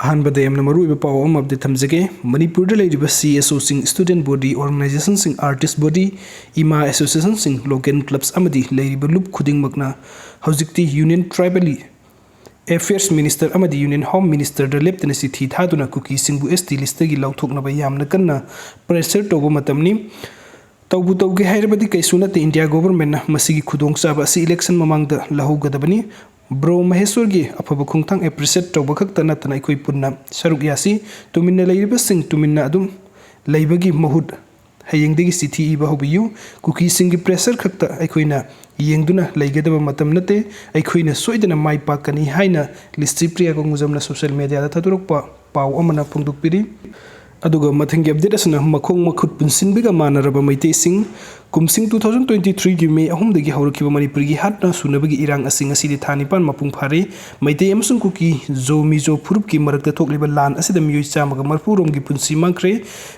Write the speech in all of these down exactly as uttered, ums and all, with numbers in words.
ꯑꯍꯥꯟꯕꯗ ꯌꯥꯝꯅ ꯃꯔꯨꯑꯣꯏꯕ ꯄꯥꯎ ꯑꯃ update ꯊꯝꯖꯒꯦ꯫ ꯃꯅꯤꯄꯨꯔꯗ ꯂꯩꯔꯤꯕ C S Oꯁꯤꯡ, student body, organizationꯁꯤꯡ, artist body, ꯏꯃꯥ associationꯁꯤꯡ, local clubs ꯑꯃꯗꯤ ꯂꯩꯔꯤꯕ ꯂꯨꯞ ꯈꯨꯗꯤꯡꯃꯛꯅ ꯍꯧꯖꯤꯛꯇꯤ Union Tribal Affairs Minister ꯑꯃꯗꯤ Union Home Ministerꯗ ꯂꯦꯞꯇꯅ ꯆꯤꯊꯤ ꯊꯥꯗꯨꯅ ꯀꯨꯀꯤꯁꯤꯡꯕꯨ S T listꯇꯒꯤ ꯂꯧꯊꯣꯛꯅꯕ ꯌꯥꯝꯅ ꯀꯟꯅ pressure ꯇꯧꯕ ꯃꯇꯝꯅꯤ꯫ ꯇꯧꯕꯨ ꯇꯧꯒꯦ ꯍꯥꯏꯔꯕꯗꯤ ꯀꯩꯁꯨ ꯅꯠꯇꯦ, India governmentꯅ ꯃꯁꯤꯒꯤ ꯈꯨꯗꯣꯡꯆꯥꯕ ꯑꯁꯤ election ꯃꯃꯥꯡꯗ ꯂꯧꯍꯧꯒꯗꯕꯅꯤ꯫ Bro ꯃꯍꯦꯁ꯭ꯋꯔꯒꯤ ꯑꯐꯕ ꯈꯣꯡꯊꯥꯡ appreciate ꯇꯧꯕ ꯈꯛꯇ ꯅꯠꯇꯅ ꯑꯩꯈꯣꯏ ꯄꯨꯟꯅ ꯁꯔꯨꯛ ꯌꯥꯁꯤ꯫ ꯇꯨꯃꯤꯟꯅ ꯂꯩꯔꯤꯕꯁꯤꯡ ꯇꯨꯃꯤꯟꯅ ꯑꯗꯨꯝ ꯂꯩꯕꯒꯤ ꯃꯍꯨꯠ ꯍꯌꯦꯡꯗꯒꯤ ꯆꯤꯊꯤ ꯏꯕ ꯍꯧꯕꯤꯌꯨ꯫ ꯀꯨꯀꯤꯁꯤꯡꯒꯤ pressure ꯈꯛꯇ ꯑꯩꯈꯣꯏꯅ ꯌꯦꯡꯗꯨꯅ ꯂꯩꯒꯗꯕ ꯃꯇꯝ ꯅꯠꯇꯦ꯫ ꯑꯩꯈꯣꯏꯅ ꯁꯣꯏꯗꯅ ꯃꯥꯏ ꯄꯥꯛꯀꯅꯤ ꯍꯥꯏꯅ ꯂꯤꯁꯇ꯭ꯔꯤ ꯄ꯭ꯔꯤꯌꯥ ꯀꯣꯡꯒꯨꯖꯝꯅ social mediaꯗ ꯊꯥꯗꯣꯔꯛꯄ ꯄꯥꯎ ꯑꯃꯅ ꯐꯣꯡꯗꯣꯛꯄꯤꯔꯤ꯫ ꯑꯗꯨꯒ ꯃꯊꯪꯒꯤ update ꯑꯁꯤꯅ ꯃꯈꯣꯡ ꯃꯈꯨꯠ ꯄꯨꯟꯁꯤꯟꯕꯒ ꯃꯥꯟꯅꯔꯕ ꯃꯩꯇꯩꯁꯤꯡ꯫ ꯀꯨꯝꯁꯤꯡ two thousand twenty threeꯒꯤ May ꯑꯍꯨꯝꯗꯒꯤ ꯍꯧꯔꯛꯈꯤꯕ ꯃꯅꯤꯄꯨꯔꯒꯤ ꯍꯥꯠꯅ ꯁꯨꯅꯕꯒꯤ ꯏꯔꯥꯡ ꯑꯁꯤ ꯉꯁꯤꯗꯤ ꯊꯥ ꯅꯤꯄꯥꯟ ꯃꯄꯨꯡ ꯐꯥꯔꯦ꯫ ꯃꯩꯇꯩ ꯑꯃꯁꯨꯡ ꯀꯨꯀꯤ, ꯖꯣ, ꯃꯤꯖꯣ ꯐꯨꯔꯨꯞꯀꯤ ꯃꯔꯛꯇ ꯊꯣꯛꯂꯤꯕ ꯂꯥꯟ ꯑꯁꯤꯗ ꯃꯤꯑꯣꯏ ꯆꯥꯝꯃꯒ ꯃꯔꯤꯐꯨ ꯔꯣꯝꯒꯤ ꯄꯨꯟꯁꯤ ꯃꯥꯡꯈ꯭ꯔꯦ꯫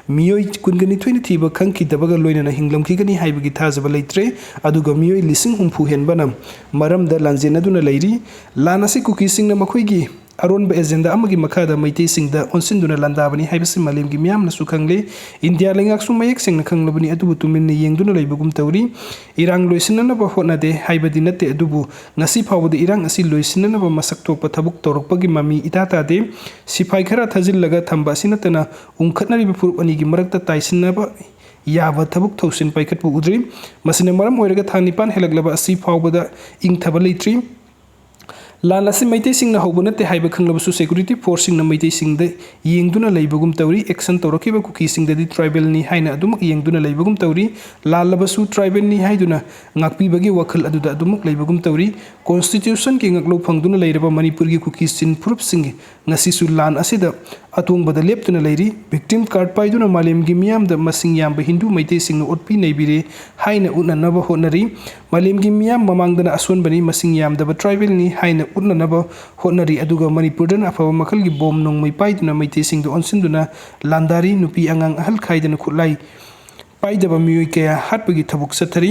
ꯃꯤꯑꯣꯏ ꯀꯨꯟꯒ ꯅꯤꯊꯣꯏꯅ ꯊꯤꯕ ꯈꯪꯈꯤꯗꯕꯒ ꯂꯣꯏꯅꯅ ꯍꯤꯡꯂꯝꯈꯤꯒꯅꯤ ꯍꯥꯏꯕꯒꯤ ꯊꯥꯖꯕ ꯂꯩꯇ꯭ꯔꯦ꯫ ꯑꯗꯨꯒ ꯃꯤꯑꯣꯏ ꯂꯤꯁꯤꯡ ꯍꯨꯝꯐꯨ ꯍꯦꯟꯕꯅ ꯃꯔꯝꯗ ꯂꯥꯟꯖꯦꯟꯅꯗꯨꯅ ꯂꯩꯔꯤ꯫ ꯂꯥꯟ ꯑꯁꯤ ꯀꯨꯀꯤꯁꯤꯡꯅ ꯃꯈꯣꯏꯒꯤ ꯑꯔꯣꯟꯕ agenda ꯑꯃꯒꯤ ꯃꯈꯥꯗ ꯃꯩꯇꯩꯁꯤꯡꯗ ꯑꯣꯟꯁꯤꯟꯗꯨꯅ ꯂꯥꯟꯗꯥꯕꯅꯤ ꯍꯥꯏꯕꯁꯤ ꯃꯥꯂꯦꯝꯒꯤ ꯃꯤꯌꯥꯝꯅꯁꯨ ꯈꯪꯂꯦ꯫ ꯏꯟꯗꯤꯌꯥ ꯂꯩꯉꯥꯛꯁꯨ ꯃꯌꯦꯛ ꯁꯦꯡꯅ ꯈꯪꯂꯕꯅꯤ, ꯑꯗꯨꯕꯨ ꯇꯨꯃꯤꯟꯅ ꯌꯦꯡꯗꯨꯅ ꯂꯩꯕꯒꯨꯝ ꯇꯧꯔꯤ꯫ ꯏꯔꯥꯡ ꯂꯣꯏꯁꯤꯟꯅꯅꯕ ꯍꯣꯠꯅꯗꯦ ꯍꯥꯏꯕꯗꯤ ꯅꯠꯇꯦ, ꯑꯗꯨꯕꯨ ꯉꯁꯤ ꯐꯥꯎꯕꯗ ꯏꯔꯥꯡ ꯑꯁꯤ ꯂꯣꯏꯁꯤꯟꯅꯅꯕ ꯃꯁꯛ ꯊꯣꯛꯄ ꯊꯕꯛ ꯇꯧꯔꯛꯄꯒꯤ ꯃꯃꯤ ꯏꯇꯥ ꯇꯥꯗꯦ꯫ ꯁꯤꯐꯥꯏ ꯈꯔ ꯊꯥꯖꯤꯜꯂꯒ ꯊꯝꯕ ꯑꯁꯤ ꯅꯠꯇꯅ ꯎꯪꯈꯠꯅꯔꯤꯕ ꯐꯨꯔꯨꯞ ꯑꯅꯤꯒꯤ ꯃꯔꯛꯇ ꯇꯥꯏꯁꯤꯟꯅꯕ ꯌꯥꯕ ꯊꯕꯛ ꯊꯧꯁꯤꯜ ꯄꯥꯏꯈꯠꯄ ꯎꯗ꯭ꯔꯤ꯫ ꯃꯁꯤꯅ ꯃꯔꯝ ꯑꯣꯏꯔꯒ ꯊꯥ ꯅꯤꯄꯥꯟ ꯍꯦꯜꯂꯛꯂꯕ ꯑꯁꯤ ꯐꯥꯎꯕꯗ ꯏꯪꯊꯕ ꯂꯩꯇ꯭ꯔꯤ꯫ ꯂꯥꯟ ꯑꯁꯤ ꯃꯩꯇꯩꯁꯤꯡꯅ ꯍꯧꯕ ꯅꯠꯇꯦ ꯍꯥꯏꯕ ꯈꯪꯂꯕꯁꯨ security forceꯁꯤꯡꯅ ꯃꯩꯇꯩꯁꯤꯡꯗ ꯌꯦꯡꯗꯨꯅ ꯂꯩꯕꯒꯨꯝ ꯇꯧꯔꯤ꯫ Action ꯇꯧꯔꯛꯈꯤꯕ ꯀꯨꯀꯤꯁꯤꯡꯗꯗꯤ tribalꯅꯤ ꯍꯥꯏꯅ ꯑꯗꯨꯃꯛ ꯌꯦꯡꯗꯨꯅ ꯂꯩꯕꯒꯨꯝ ꯇꯧꯔꯤ꯫ ꯂꯥꯜꯂꯕꯁꯨ tribalꯅꯤ ꯍꯥꯏꯗꯨꯅ ꯉꯥꯛꯄꯤꯕꯒꯤ ꯋꯥꯈꯜ ꯑꯗꯨꯗ ꯑꯗꯨꯃꯛ ꯂꯩꯕꯒꯨꯝ ꯇꯧꯔꯤ꯫ Constitutionꯒꯤ ꯉꯥꯛꯂꯧ ꯐꯪꯗꯨꯅ ꯂꯩꯔꯕ ꯃꯅꯤꯄꯨꯔꯒꯤ ꯀꯨꯀꯤ ꯆꯤꯟ ꯐꯨꯔꯨꯞꯁꯤꯡꯒꯤ ꯉꯁꯤꯁꯨ ꯂꯥꯟ ꯑꯁꯤꯗ ꯑꯇꯣꯡꯕꯗ ꯂꯦꯞꯇꯨꯅ ꯂꯩꯔꯤ꯫ Victim card ꯄꯥꯏꯗꯨꯅ ꯃꯥꯂꯦꯝꯒꯤ ꯃꯤꯌꯥꯝꯗ ꯃꯁꯤꯡ ꯌꯥꯝꯕ ꯍꯤꯟꯗꯨ ꯃꯩꯇꯩꯁꯤꯡꯅ ꯑꯣꯠꯄꯤ ꯅꯩꯕꯤꯔꯦ ꯍꯥꯏꯅ ꯎꯠꯅꯅꯕ ꯍꯣꯠꯅꯔꯤ꯫ ꯃꯥꯂꯦꯝꯒꯤ ꯃꯤꯌꯥꯝ ꯃꯃꯥꯡꯗꯅ ꯑꯁꯣꯟꯕꯅꯤ, ꯃꯁꯤꯡ ꯌꯥꯝꯗꯕ tribalꯅꯤ ꯍꯥꯏꯅ ꯎꯠꯅꯅꯕ ꯍꯣꯠꯅꯔꯤ, ꯑꯗꯨꯒ ꯃꯅꯤꯄꯨꯔꯗꯅ ꯑꯐꯕ ꯃꯈꯜꯒꯤ ꯕꯣꯝ ꯅꯣꯡꯃꯩ ꯄꯥꯏꯗꯨꯅ ꯃꯩꯇꯩꯁꯤꯡꯗ ꯑꯣꯟꯁꯤꯟꯗꯨꯅ ꯂꯥꯟꯗꯥꯔꯤ꯫ ꯅꯨꯄꯤ ꯑꯉꯥꯡ ꯑꯍꯜ ꯈꯥꯏꯗꯅ ꯈꯨꯠꯂꯥꯏ ꯄꯥꯏꯗꯕ ꯃꯤꯑꯣꯏ ꯀꯌꯥ ꯍꯥꯠꯄꯒꯤ ꯊꯕꯛ ꯆꯠꯊꯔꯤ꯫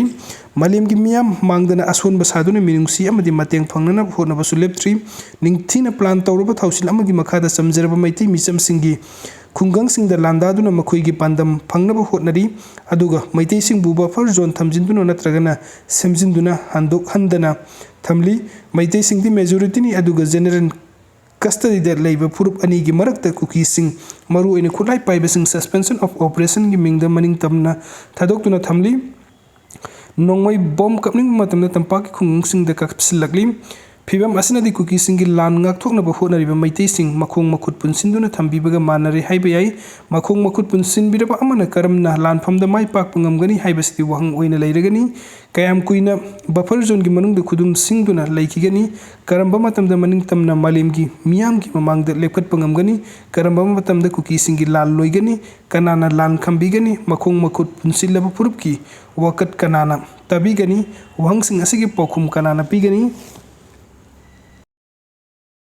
ꯃꯥꯂꯦꯝꯒꯤ ꯃꯤꯌꯥꯝ ꯃꯥꯡꯗꯅ ꯑꯁꯣꯟꯕ ꯁꯥꯗꯨꯅ ꯃꯤꯅꯨꯡꯁꯤ ꯑꯃꯗꯤ ꯃꯇꯦꯡ ꯐꯪꯅꯅꯕ ꯍꯣꯠꯅꯕꯁꯨ ꯂꯦꯞꯇ꯭ꯔꯤ꯫ ꯅꯤꯡꯊꯤꯅ plan ꯇꯧꯔꯕ ꯊꯧꯁꯤꯜ ꯑꯃꯒꯤ ꯃꯈꯥꯗ ꯆꯝꯖꯔꯕ ꯃꯩꯇꯩ ꯃꯤꯆꯝꯁꯤꯡꯒꯤ ꯈꯨꯡꯒꯪꯁꯤꯡꯗ ꯂꯥꯟꯗꯥꯗꯨꯅ ꯃꯈꯣꯏꯒꯤ ꯄꯥꯟꯗꯝ ꯐꯪꯅꯕ ꯍꯣꯠꯅꯔꯤ꯫ ꯑꯗꯨꯒ ꯃꯩꯇꯩꯁꯤꯡꯕꯨ buffer zone ꯊꯝꯖꯤꯟꯗꯨꯅ ꯅꯠꯇ꯭ꯔꯒꯅ ꯁꯦꯝꯖꯤꯟꯗꯨꯅ ꯍꯟꯗꯣꯛꯍꯟꯗꯅ ꯊꯝꯂꯤ꯫ ꯃꯩꯇꯩꯁꯤꯡꯗꯤ majority ꯅꯤ, ꯑꯗꯨꯒ general custody ꯗ ꯂꯩꯕ ꯐꯨꯔꯨꯞ ꯑꯅꯤꯒꯤ ꯃꯔꯛꯇ ꯀꯨꯀꯤꯁꯤꯡ, ꯃꯔꯨꯑꯣꯏꯅ ꯈꯨꯠꯂꯥꯏ ꯄꯥꯏꯕꯁꯤꯡ, suspension of operation ꯒꯤ ꯃꯤꯡꯗ ꯃꯅꯤꯡ ꯇꯝꯅ ꯊꯥꯗꯣꯛꯇꯨꯅ ꯊꯝꯂꯤ꯫ ꯅꯣꯡꯃꯩ ꯕꯣꯝ ꯀꯥꯞꯅꯤꯡꯕ ꯃꯇꯝꯗ ꯇꯝꯄꯥꯛꯀꯤ ꯈꯨꯡꯒꯪꯁꯤꯡꯗ ꯀꯥꯞꯁꯤꯜꯂꯛꯂꯤ꯫ ꯐꯤꯚꯝ ꯑꯁꯤꯅꯗꯤ ꯀꯨꯀꯤꯁꯤꯡꯒꯤ ꯂꯥꯟ ꯉꯥꯛꯊꯣꯛꯅꯕ ꯍꯣꯠꯅꯔꯤꯕ ꯃꯩꯇꯩꯁꯤꯡ ꯃꯈꯣꯡ ꯃꯈꯨꯠ ꯄꯨꯟꯁꯤꯟꯗꯨꯅ ꯊꯝꯕꯤꯕꯒ ꯃꯥꯟꯅꯔꯦ ꯍꯥꯏꯕ ꯌꯥꯏ꯫ ꯃꯈꯣꯡ ꯃꯈꯨꯠ ꯄꯨꯟꯁꯤꯟꯕꯤꯔꯕ ꯑꯃꯅ ꯀꯔꯝꯅ ꯂꯥꯟꯐꯝꯗ ꯃꯥꯏ ꯄꯥꯛꯄ ꯉꯝꯒꯅꯤ ꯍꯥꯏꯕꯁꯤꯗꯤ ꯋꯥꯍꯪ ꯑꯣꯏꯅ ꯂꯩꯔꯒꯅꯤ꯫ ꯀꯌꯥꯝ ꯀꯨꯏꯅ buffer zone ꯒꯤ ꯃꯅꯨꯡꯗ ꯈꯨꯗꯨꯝ ꯁꯤꯡꯗꯨꯅ ꯂꯩꯈꯤꯒꯅꯤ? ꯀꯔꯝꯕ ꯃꯇꯝꯗ ꯃꯅꯤꯡ ꯇꯝꯅ ꯃꯥꯂꯦꯝꯒꯤ ꯃꯤꯌꯥꯝꯒꯤ ꯃꯃꯥꯡꯗ ꯂꯦꯞꯈꯠꯄ ꯉꯝꯒꯅꯤ? ꯀꯔꯝꯕ ꯃꯇꯝꯗ ꯀꯨꯀꯤꯁꯤꯡꯒꯤ ꯂꯥꯟ ꯂꯣꯏꯒꯅꯤ? ꯀꯅꯥꯅ ꯂꯥꯟ ꯈꯝꯕꯤꯒꯅꯤ? ꯃꯈꯣꯡ ꯃꯈꯨꯠ ꯄꯨꯟꯁꯤꯜꯂꯕ ꯐꯨꯔꯨꯞꯀꯤ ꯋꯥꯀꯠ ꯀꯅꯥꯅ ꯇꯥꯕꯤꯒꯅꯤ? ꯋꯥꯍꯪꯁꯤꯡ ꯑꯁꯤꯒꯤ ꯄꯥꯎꯈꯨꯝ ꯀꯅꯥꯅ ꯄꯤꯒꯅꯤ?